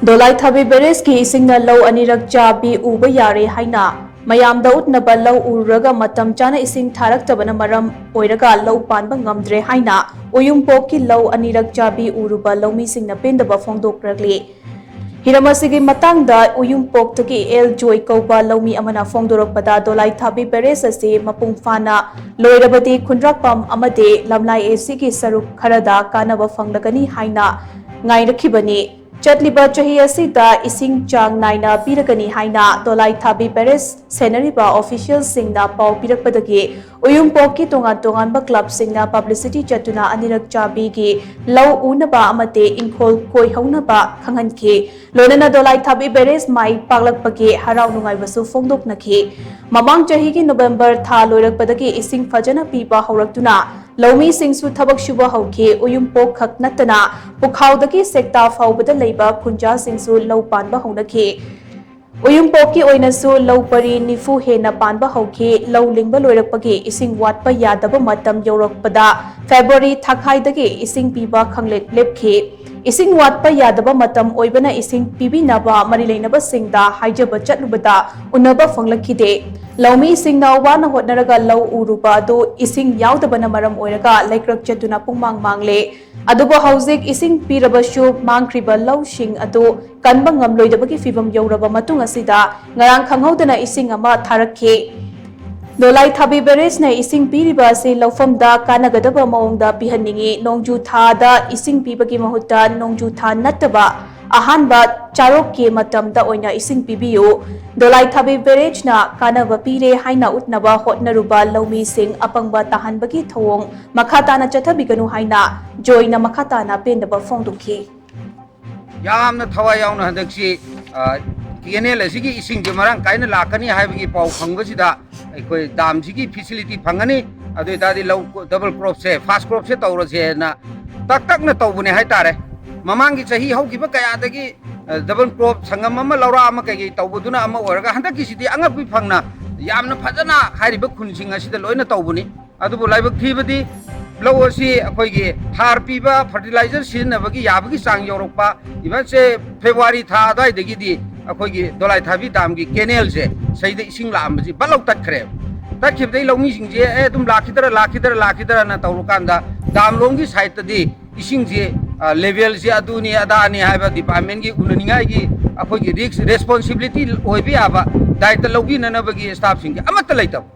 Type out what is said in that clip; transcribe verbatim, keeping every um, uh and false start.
ꯗꯣꯂꯥꯏ ꯊꯥꯕꯤ ꯕꯦꯔꯦꯖꯀꯤ ꯏꯁꯤꯡꯅ ꯂꯧ ꯑꯅꯤꯔꯛ ꯆꯥꯕꯤ ꯎꯕ ꯌꯥꯔꯦ ꯍꯥꯏꯅ ꯃꯌꯥꯝꯗ ꯎꯠꯅꯕ ꯂꯧ ꯎꯔꯨꯔꯒ ꯃꯇꯝ ꯆꯥꯅ ꯏꯁꯤꯡ ꯊꯥꯔꯛꯇꯕꯅ ꯃꯔꯝ ꯑꯣꯏꯔꯒ ꯂꯧ ꯄꯥꯟꯕ ꯉꯝꯗ꯭ꯔꯦ ꯍꯥꯏꯅ ꯎꯌꯨꯝꯄꯣꯛꯀꯤ ꯂꯧ ꯑꯅꯤꯔꯛ ꯆꯥꯕꯤ ꯎꯔꯨꯕ ꯂꯧꯃꯤꯁꯤꯡꯅ ꯄꯦꯟꯗꯕ ꯐꯣꯡꯗꯣꯛꯂꯛꯂꯤ꯫ ꯍꯤꯔꯝ ꯑꯁꯤꯒꯤ ꯃꯇꯥꯡꯗ ꯎꯌꯨꯝꯄꯣꯛꯇꯒꯤ ꯑꯦꯜ ꯖꯣꯏ ꯀꯧꯕ ꯂꯧꯃꯤ ꯑꯃꯅ ꯐꯣꯡꯗꯣꯔꯛꯄꯗ, ꯗꯣꯂꯥꯏ ꯊꯥꯕꯤ ꯕꯦꯔꯦꯖ ꯑꯁꯤ ꯃꯄꯨꯡ ꯐꯥꯅ ꯂꯣꯏꯔꯕꯗꯤ ꯈꯨꯟꯗ꯭ꯔꯥꯛꯄꯝ ꯑꯃꯗꯤ ꯂꯝꯂꯥꯏ ꯑꯦꯁꯤꯒꯤ ꯁꯔꯨꯛ ꯈꯔꯗ ꯀꯥꯟꯅꯕ ꯐꯪꯂꯒꯅꯤ ꯍꯥꯏꯅ ꯉꯥꯏꯔꯛꯈꯤꯕꯅꯤ꯫ ꯆꯠꯂꯤꯕ ꯆꯍꯤ ꯑꯁꯤꯗ ꯏꯁꯤꯡ ꯆꯥꯡ ꯅꯥꯏꯅ ꯄꯤꯔꯒꯅꯤ ꯍꯥꯏꯅ ꯗꯣꯂꯥꯏ ꯊꯥꯕꯤ ꯕꯦꯔꯦꯖ ꯁꯦꯟꯅꯔꯤꯕ ꯑꯣꯐꯤꯁꯤꯌꯦꯜꯁꯤꯡꯅ ꯄꯥꯎ ꯄꯤꯔꯛꯄꯗꯒꯤ ꯎꯌꯨꯝꯄꯣꯛꯀꯤ ꯇꯣꯉꯥꯟ ꯇꯣꯉꯥꯟꯕ ꯀ꯭ꯂꯕꯁꯤꯡꯅ ꯄꯕ꯭ꯂꯤꯁꯤꯇꯤ ꯆꯠꯇꯨꯅ ꯑꯅꯤꯔꯛ ꯆꯥꯕꯤꯒꯤ ꯂꯧ ꯎꯅꯕ ꯑꯃꯗꯤ ꯏꯪꯈꯣꯜ ꯀꯣꯏꯍꯧꯅꯕ ꯈꯪꯍꯟꯈꯤ꯫ ꯂꯣꯏꯅꯅ ꯗꯣꯂꯥꯏ ꯊꯥꯕꯤ ꯕꯦꯔꯦꯖ ꯃꯥꯏ ꯄꯥꯛꯂꯛꯄꯒꯤ ꯍꯔꯥꯎ ꯅꯨꯡꯉꯥꯏꯕꯁꯨ ꯐꯣꯡꯗꯣꯛꯅꯈꯤ꯫ ꯃꯃꯥꯡ ꯆꯍꯤꯒꯤ ꯅꯣꯕꯦꯝꯕꯔ ꯊꯥ ꯂꯣꯏꯔꯛꯄꯗꯒꯤ ꯏꯁꯤꯡ ꯐꯖꯅ ꯄꯤꯕ ꯍꯧꯔꯛꯇꯨꯅ ꯂꯧꯃꯤꯁꯤꯡꯁꯨ ꯊꯕꯛ ꯁꯨꯕ ꯍꯧꯈꯤ꯫ ꯎꯌꯨꯝꯄꯣꯛ ꯈꯛ ꯅꯠꯇꯅ ꯄꯨꯈꯥꯎꯗꯒꯤ ꯁꯦꯛꯇꯥ ꯐꯥꯎꯕꯗ ꯂꯩꯕ ꯈꯨꯟꯖꯥꯁꯤꯡꯁꯨ ꯂꯧ ꯄꯥꯟꯕ ꯍꯧꯅꯈꯤ꯫ ꯎꯌꯨꯝꯄꯣꯛꯀꯤ ꯑꯣꯏꯅꯁꯨ ꯂꯧ ꯄꯔꯤ ꯅꯤꯐꯨ ꯍꯦꯟꯅ ꯄꯥꯟꯕ ꯍꯧꯈꯤ꯫ ꯂꯧ ꯂꯤꯡꯕ ꯂꯣꯏꯔꯛꯄꯒꯤ ꯏꯁꯤꯡ ꯋꯥꯠꯄ ꯌꯥꯗꯕ ꯃꯇꯝ ꯌꯧꯔꯛꯄꯗ ꯐꯦꯕ꯭ꯔꯨꯋꯥꯔꯤ ꯊꯥꯈꯥꯏꯗꯒꯤ ꯏꯁꯤꯡ ꯄꯤꯕ ꯈꯪꯂꯦꯞ ꯂꯦꯞꯈꯤ꯫ ꯏꯁꯤꯡ ꯋꯥꯠꯄ ꯌꯥꯗꯕ ꯃꯇꯝ ꯑꯣꯏꯕꯅ ꯏꯁꯤꯡ ꯄꯤꯕꯤꯅꯕ ꯃꯔꯤ ꯂꯩꯅꯕꯁꯤꯡꯗ ꯍꯥꯏꯖꯕ ꯆꯠꯂꯨꯕꯗ ꯎꯅꯕ ꯐꯪꯂꯛꯈꯤꯗꯦ꯫ ꯂꯧꯃꯤꯁꯤꯡꯅ ꯋꯥꯅ ꯍꯣꯠꯅꯔꯒ ꯂꯧ ꯎꯔꯨꯕ ꯑꯗꯨ ꯏꯁꯤꯡ ꯌꯥꯎꯗꯕꯅ ꯃꯔꯝ ꯑꯣꯏꯔꯒ ꯂꯩꯀ꯭ꯔꯛ ꯆꯠꯇꯨꯅ ꯄꯨꯡꯃꯥꯡ ꯃꯥꯡꯂꯦ꯫ ꯑꯗꯨꯕꯨ ꯍꯧꯖꯤꯛ ꯏꯁꯤꯡ ꯄꯤꯔꯕꯁꯨ ꯃꯥꯡꯈ꯭ꯔꯤꯕ ꯂꯧꯁꯤꯡ ꯑꯗꯨ ꯀꯟꯕ ꯉꯝꯂꯣꯏꯗꯕꯒꯤ ꯐꯤꯚꯝ ꯌꯧꯔꯕ ꯃꯇꯨꯡ ꯑꯁꯤꯗ ꯉꯔꯥꯡ ꯈꯪꯍꯧꯗꯅ ꯏꯁꯤꯡ ꯑꯃ ꯊꯥꯔꯛꯈꯤ꯫ ꯗꯣꯂꯥꯏ ꯊꯥꯕꯤ ꯕꯦꯔꯦꯖꯅ ꯏꯁꯤꯡ ꯄꯤꯔꯤꯕ ꯑꯁꯤ ꯂꯧꯐꯝꯗ ꯀꯥꯟꯅꯒꯗꯕ ꯃꯑꯣꯡꯗ ꯄꯤꯍꯟꯅꯤꯡꯏ꯫ ꯅꯣꯡꯖꯨ ꯊꯥꯗ ꯏꯁꯤꯡ ꯄꯤꯕꯒꯤ ꯃꯍꯨꯠꯇ ꯅꯣꯡꯖꯨ ꯊꯥ ꯅꯠꯇꯕ ꯑꯍꯥꯟꯕ ꯆꯥꯔꯣꯛꯀꯤ ꯃꯇꯝꯗ ꯑꯣꯏꯅ ꯏꯁꯤꯡ ꯄꯤꯕꯤꯌꯨ꯫ ꯗꯣꯂꯥꯏ ꯊꯥꯕꯤ ꯕꯦꯔꯦꯖꯅ ꯀꯥꯟꯅꯕ ꯄꯤꯔꯦ ꯍꯥꯏꯅ ꯎꯠꯅꯕ ꯍꯣꯠꯅꯔꯨꯕ ꯂꯧꯃꯤꯁꯤꯡ ꯑꯄꯪꯕ ꯇꯥꯍꯟꯕꯒꯤ ꯊꯧꯑꯣꯡ ꯃꯈꯥ ꯇꯥꯅ ꯆꯠꯊꯕꯤꯒꯅꯨ ꯍꯥꯏꯅ ꯖꯣꯏꯅ ꯃꯈꯥ ꯇꯥꯅ ꯄꯦꯟꯗꯕ ꯐꯣꯡꯗꯣꯛꯈꯤ꯫ ꯌꯥꯝꯅ ꯊꯋꯥꯏ ꯌꯥꯎꯅ ꯍꯟꯗꯛꯁꯤ ꯀꯦꯅꯦꯜ ꯑꯁꯤꯒꯤ ꯏꯁꯤꯡꯁꯦ ꯃꯔꯥꯡ ꯀꯥꯏꯅ ꯂꯥꯛꯀꯅꯤ ꯍꯥꯏꯕꯒꯤ ꯄꯥꯎ ꯐꯪꯕꯁꯤꯗ ꯑꯩꯈꯣꯏ ꯗꯥꯝꯁꯤꯒꯤ ꯐꯦꯁꯤꯂꯤꯇꯤ ꯐꯪꯒꯅꯤ꯫ ꯑꯗꯨ ꯑꯣꯏꯇꯥꯔꯗꯤ ꯂꯧ ꯗꯕꯜ ꯀ꯭ꯔꯣꯞꯁꯦ, ꯐꯥꯁ ꯀ꯭ꯔꯣꯞꯁꯦ ꯇꯧꯔꯁꯦꯅ ꯇꯛ ꯇꯛꯅ ꯇꯧꯕꯅꯦ ꯍꯥꯏꯇꯥꯔꯦ꯫ ꯃꯃꯥꯡꯒꯤ ꯆꯍꯤ ꯍꯧꯈꯤꯕ ꯀꯌꯥꯗꯒꯤ ꯗꯕꯜ ꯀ꯭ꯔꯣꯞ ꯁꯪꯒꯝ ꯑꯃ, ꯂꯧꯔꯥ ꯑꯃ ꯀꯩꯀꯩ ꯇꯧꯕꯗꯨꯅ ꯑꯃ ꯑꯣꯏꯔꯒ, ꯍꯟꯗꯛꯀꯤꯁꯤꯗꯤ ꯑꯉꯛꯄꯤ ꯐꯪꯅ ꯌꯥꯝꯅ ꯐꯖꯅ ꯍꯥꯏꯔꯤꯕ ꯈꯨꯟꯁꯤꯡ ꯑꯁꯤꯗ ꯂꯣꯏꯅ ꯇꯧꯕꯅꯤ꯫ ꯑꯗꯨꯕꯨ ꯂꯥꯏꯕꯛ ꯊꯤꯕꯗꯤ ꯂꯧ ꯑꯁꯤ ꯑꯩꯈꯣꯏꯒꯤ ꯍꯥꯔ ꯄꯤꯕ ꯐꯔꯇꯤꯂꯥꯏꯖꯔ ꯁꯤꯖꯤꯟꯅꯕꯒꯤ ꯌꯥꯕꯒꯤ ꯆꯥꯡ ꯌꯧꯔꯛꯄ, even ꯁꯦ ꯐꯦꯕ꯭ꯔꯨꯋꯥꯔꯤ ꯊꯥ ꯑꯗꯨꯋꯥꯏꯗꯒꯤꯗꯤ ꯑꯩꯈꯣꯏꯒꯤ ꯗꯣꯂꯥꯏꯊꯥꯕꯤ ꯗꯥꯝꯒꯤ ꯀꯦꯅꯦꯜꯁꯦ ꯁꯤꯗ ꯏꯁꯤꯡ ꯂꯥꯛꯑꯝꯕꯁꯤ ꯕꯠ ꯂꯧ ꯇꯠꯈ꯭ꯔꯦꯕ꯫ ꯇꯠꯈꯤꯕꯗꯩ ꯂꯧꯃꯤꯁꯤꯡꯁꯦ ꯑꯦ ꯑꯗꯨꯝ ꯂꯥꯛꯈꯤꯗ꯭ꯔꯥ ꯂꯥꯛꯈꯤꯗ꯭ꯔꯥ ꯂꯥꯛꯈꯤꯗ꯭ꯔꯥꯅ ꯇꯧꯔꯀꯥꯟꯗ ꯗꯥꯝ ꯂꯣꯝꯒꯤ ꯁꯥꯏꯠꯇꯗꯤ ꯏꯁꯤꯡꯁꯤ ꯂꯦꯚꯦꯜꯁꯤ ꯑꯗꯨꯅꯤ ꯑꯗꯥꯅꯤ ꯍꯥꯏꯕ ꯗꯤꯄꯥꯔꯠꯃꯦꯟꯒꯤ ꯎꯅꯅꯤꯡꯉꯥꯏꯒꯤ ꯑꯩꯈꯣꯏꯒꯤ ꯔꯤꯛꯁ ꯔꯦꯁꯄꯣꯟꯁꯤꯕꯤꯂꯤꯇꯤ ꯑꯣꯏꯕ ꯌꯥꯕ ꯗꯥꯏꯇ ꯂꯧꯕꯤꯅꯅꯕꯒꯤ ꯁ꯭ꯇꯥꯐꯁꯤꯡꯁꯦ ꯑꯃꯠꯇ ꯂꯩꯇꯕ꯫